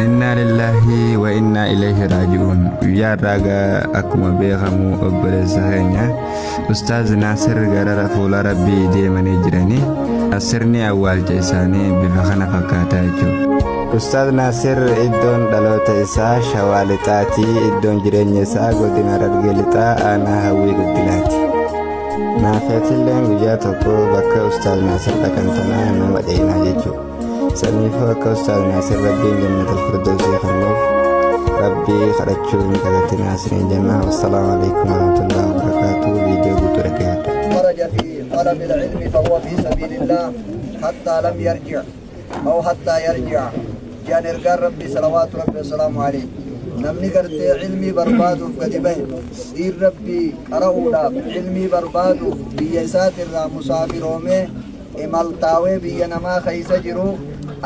Innaa lillaahi wa innaa ilayhi raaji'uun. Guyyaa har'aa akkuma beekamu obboleessa keenya Ustaaz Naasir gara fuula Rabbii deemanii jiranii sirni awwaalcha isaanii bifa kana fakkaataa jechuudha. Ustaaz Naasir iddoon dhaloota isaa Shawaa Lixaati. Iddoon jireenya isaa godina Harargee Lixaa aanaa Hawwii Guddinaati. Naafeetilleen guyyaa tokko bakka Ustaaz Naasir dhaqan tanaa nama dheenaa jechuudha. Saniifuu akka Ustaaz Naasir Rabbiin jannatul Firdawsii kennuuf Rabbii kadhachuu hin dagatinaa isiniin jenna. Wassalaamu alaikum warahmatullahi wabarakatuh. Viidiyoo guutuu dhaggeeffadhaa. خرج في طلب العلم فهو في سبيل الله حتى لم يرجع أو حتى يرجع. جان إرقال ربي صلوات ربي وسلامه عليه. Namni gartee ilmii barbaaduuf gadi bahe, diin Rabbii qara'uudhaaf ilmii barbaaduuf biyya isaatirraa musaafiroomee imaltaawee biyya namaa keeysa jiru,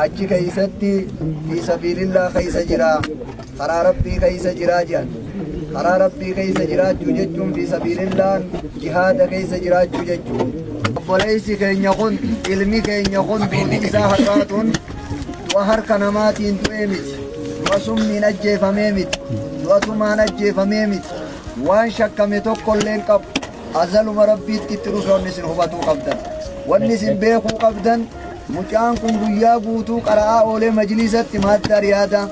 achi keeysatti fi sabiilillaa keeysa jira, karaa Rabbii keeysa jiraa jedhan. Karaa Rabbii keeysa jiraachuu jechuun fi sabiilillaan jihaada keeysa jiraachuu jechuu. Obboleessi keenya kun, ilmi keenya kun, duuti isaa har'aatuun du'a harka namaatiin du'ee miti, du'a summiin ajjeefamee miti, du'a tumaan ajjeefamee miti. Waan shakkame tokko illee hin qabu. Azaluma Rabbiitti itti dhufe. Wanni isin hubatuu qabdan, wanni isin beekuu qabdan, mucaan kun guyyaa guutuu qara'aa oolee majliisatti maaddaa riyaadaa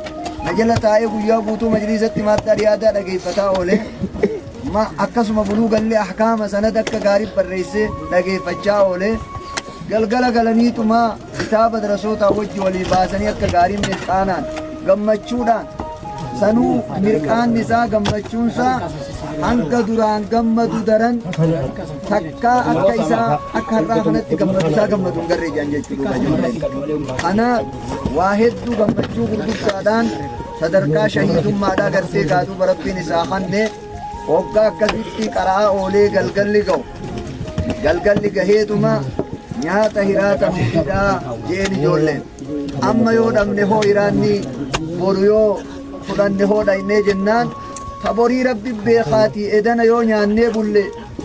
na jala taa'ee, guyyaa guutuu majliisatti maaddaa riyaadaa dhageeffataa oolee, ma akkasuma buluugallee ahkaama sanada akka gaarii barreessee dhageeffachaa oolee, galgala galaniituma kitaaba darasootaa wajji walii baasanii akka gaarii mirqaanaan gammachuudhaan, sanuu mirqaanni isaa, gammachuunsaa hanga duraan gammadu daran takkaa akka isaa akka har'aa kanatti gammadu isaa gammadu hin garree jedhan jechuudha ijoolleen. Kana waa hedduu gammachuu gurguddaadhaan sadarkaa shahiidummaadhaa gartee gaaduu Rabbiin isaa kanne. Hoggaa akkasitti qara'aa oolee galgalli ga'u, galgalli gaheetuma nyaata hiraata fidaa jeen ijoolleen. Amma yoo dhabne hoo, hiraanni boru yoo fudhanne hoo dhaynee jennaan, ta borii Rabbi beekaatii, edana yoo nyaannee bulle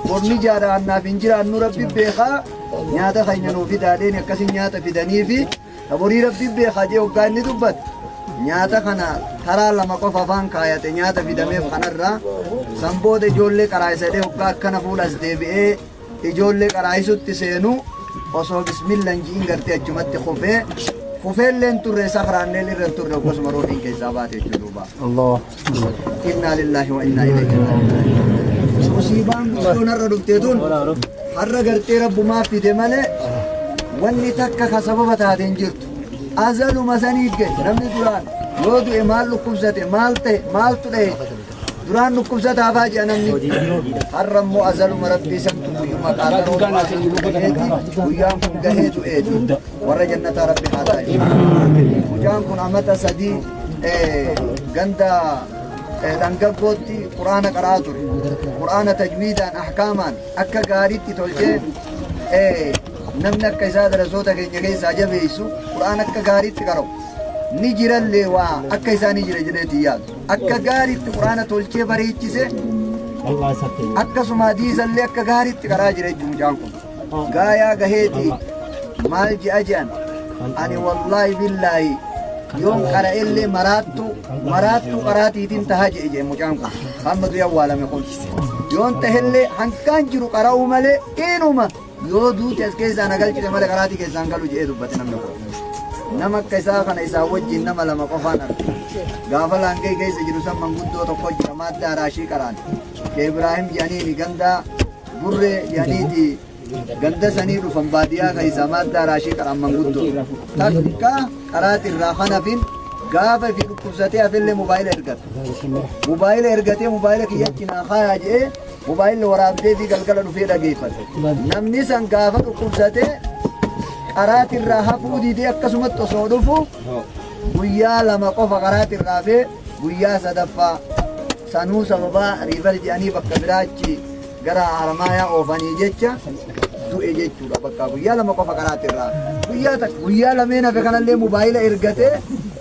borni jaaraannaaf hin jiraannu, Rabbi beekaa, nyaata keenya nuu fidaadheen. Akkasin nyaata fidaniifi ta borii Rabbi beekaa jee hoggaa inni dubbate, nyaata kana karaa lama qofa afaan kaayate nyaata fidameef kanarraa. San booda ijoollee qaraa'isadhee hoggaa akkana fuulas deebi'ee ijoollee qaraa'isutti seenu, osoo bismillan ji'in gartee achumatti kufee, kufeelleen turre, sakraanneel irra hin turre, akkasuma roofiin keessaa baate jechuudha. Allah. Innaa lillaahi wa innaa ilayhi raaji'uun. Musiibaan guddoon har'a dhuftee tun har'a gartee Rabbumaa fide malee wanni takka ka sababa taate hin jirtu. Azaluma sanii gahe. Namni duraan yoo du'e maal dhukkubsate, maal ta'e, maaltu dhahe, duraan dhukkubsataafaa jedha namni. Har'a immoo azaluma Rabbii santu guyyuma qaataroo guyyaan kun gahee du'eeti. Warra jannataa Rabbi haa taasisu. Mucaan kun amata 3 ganda dhangaggootti Quraana qara'aa ture. Quraana tajwiidaan ahkaamaan akka gaariitti tolchee, namni akka isaa darasoota keenya keessaa jabeessu Quraana akka gaariitti qara'u ni jirallee, waa akka isaa ni jira jedheeti yaadu. Akka gaariitti Quraana tolchee bareechise, akkasuma hadiisallee akka gaariitti qaraa jira jechuun. Mucaan kun gaayaa gaheeti maal je'a je'an, ani wallaahi billaahi yoon qara'ellee maraattu maraattu qaraatiitiin tahaa je'e je'e. Mucaan kun hamma du'e awwaalame kun yoon tahellee hankaan jiru qara'uu malee, inuma yoo duute as keessaa na galchite malee qaraatii keessaan galu je'ee dubbate. Namni kun nama akka isaa kana isaa wajjin nama lama qofaan arge. Gaafa laangee keessa jiru san manguddoo tokko jira, maaddaa raashii qaraan kee Ibraahim jedhaniini, ganda Burree jedhaniiti, ganda sanii dhufan, baadiyyaa keessaa maaddaa raashii qaraan manguddoo takka qaraatirraa kanafin. Gaafa fi dhukkubsatee hafillee mobaayila ergata. Mobaayila ergatee, mobaayila kiyyachi naa kaayaa jedhee, mobaayilli waraabdee fi galgala dhufee dhageeffate. Namni san gaafa dhukkubsatee qaraatirraa hafuu didee akkasumatti osoo dhufu, guyyaa 2 qofa qaraatirraa hafee, guyyaa sadaffaa sanuu sababaa refer jedhanii bakka biraachi gara Haramaayaa oofanii jecha du'e jechuudha. Bakka guyyaa 2 qofa qaraatirraa, guyyaa takka guyyaa lameen hafe kanallee mobaayila ergatee,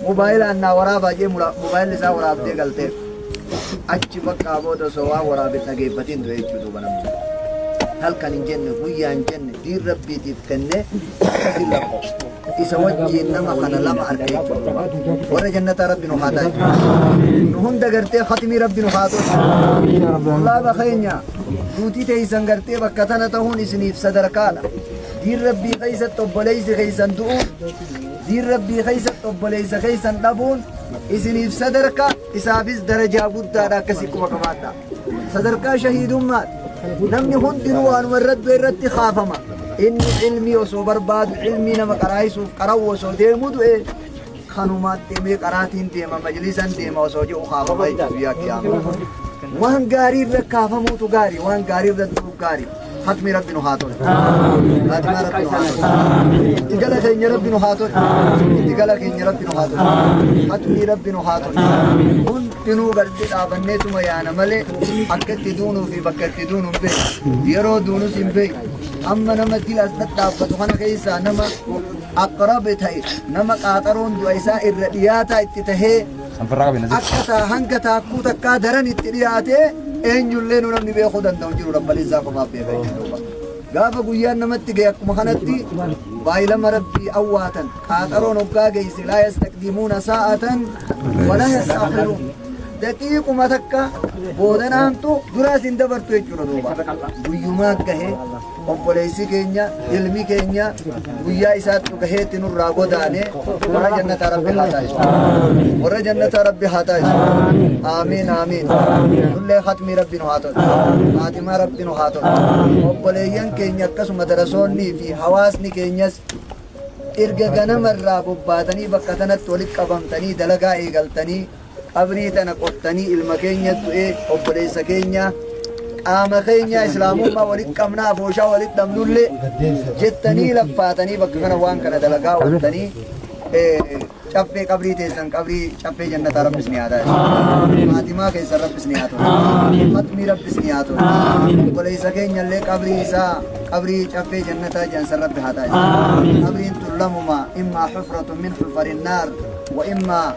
moobaayilaan naa waraabaa jee, mobaayilli isaa waraabdee galteef. Achi bakka booda osoo waan waraabe dhageeffatiin du'e jechuudha namni. Halkan hin jenne, guyyaa hin jenne, diin Rabbiitiif kenne akkasin lakkoo. isa wajjiin nama kana lama arge warra jannata rabbi nu haa taasisu nu hunda gartee khatimii rabbi nu haa tolchu laaba keenya duutii teeysan gartee bakka tana tahuun isiniif sadarkaadha diin rabbii keeysatti obboleeysi keeysan du'uun diin rabbii keeysatti obboleeysa keeysan dhabuun isiniif sadarkaa isaafis darajaa guddaadha akkasii quba qabaadha sadarkaa shahiidummaadha namni hundinuu waanuma irratti irratti kaafama inni ilmii osoo barbaadu ilmii nama qaraayisuuf qarawu osoo deemu du'e kanumaan deemee qaraatiin deema majlisan deema osoo jedhu kaafama jechuudha guyyaa qiyaamaa waan gaarii irra kaafamuutu gaarii waan gaarii irra du'u gaarii ختمي ربي نهاتون خاتمة ربي نهاتون اتقالك إن ربي نهاتون اتقالك إن ربي نهاتون ختمي ربي نهاتون هنتنو قلت آبنيتم يا نملي أكت دونو في بكت دونو بي يرو دونو سين بي أما نما دل أسنت دابتو كيسا نما أقرب تهي نما قاطرون دويسا إرئياتا اتتهي أكتا هنكتا كوتا درن اترياتي eenyullee nu namni beekuu danda'u jiru rabbaliisaa qofaaf beeka jechuudha. Gaafa guyyaan namatti gahe akkuma kanatti baay'ilama rabbii awwaatan qaaxaroon hoggaa geesse laa yastaqdimuuna saa'atan walaa yasta'akhiruun daqiiquma takka boodanaantu duraas hin dabartu jechuudha duuba. Guyyumaa gahee obboleessi keenya ilmi keenya guyyaa isaatti gaheetti nurraa godaanee warra jannataa rabbi haa taasisu. Warra jannataa rabbi haa taasisu. Aamiin aamiin. Nullee khatmii rabbi nu haa tolchu. Faatimaa rabbi nu haa tolchu. Obboleeyyan keenya akkasuma darasoonnii fi hawaasni keenyas erga ganamarraa bobbaatanii bakka tanatti walitti qabamtanii dalagaa eegaltanii qabrii tana qottanii ilma keenya du'ee obboleessa keenya qaama keenya islaamummaa walitti qabnaa fooshaa walitti dhabnullee jettanii laffaatanii bakka kana waan kana dalagaa ooltanii caffee qabrii teessan qabrii caffee jannataa rabbis ni haa taasisu. Faatimaa keessan rabbis ni haa tolchu. Khatmii rabbis ni haa tolchu. Obboleessa keenya illee qabrii isaa qabrii caffee jannataa jedhan rabbi haa taasisu. Qabriin tun lamuma immaa xufratun min xufari naar wa immaa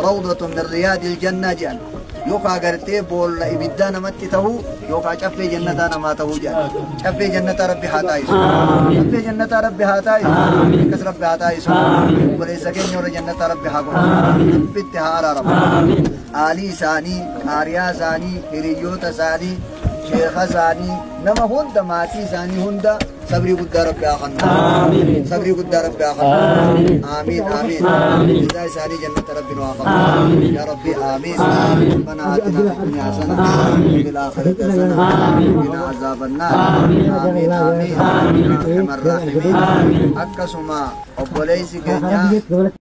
روضة من رياض الجنة جان يوكا غرتي بول إبدا نمت تهو يوكا شفي جنة نما تهو جان شفي جنة ربي هاتايس شفي جنة ربي هاتايس كس ربي هاتايس وليس كن يور جنة ربي هاكو ربي تهارا رب آلي ساني آريا ساني هريوت ساني شيخ ساني نما هند ماتي ساني هند صبري قد ربي آخرنا صبري قد ربي آخرنا آمين آمين جزاء ساني جنة ربي وآخرنا يا ربي آمين ربنا آتنا في الدنيا حسنة وفي الآخرة حسنة وقنا عذاب النار آمين آمين يا أرحم الراحمين أكسما أبوليس كينيا.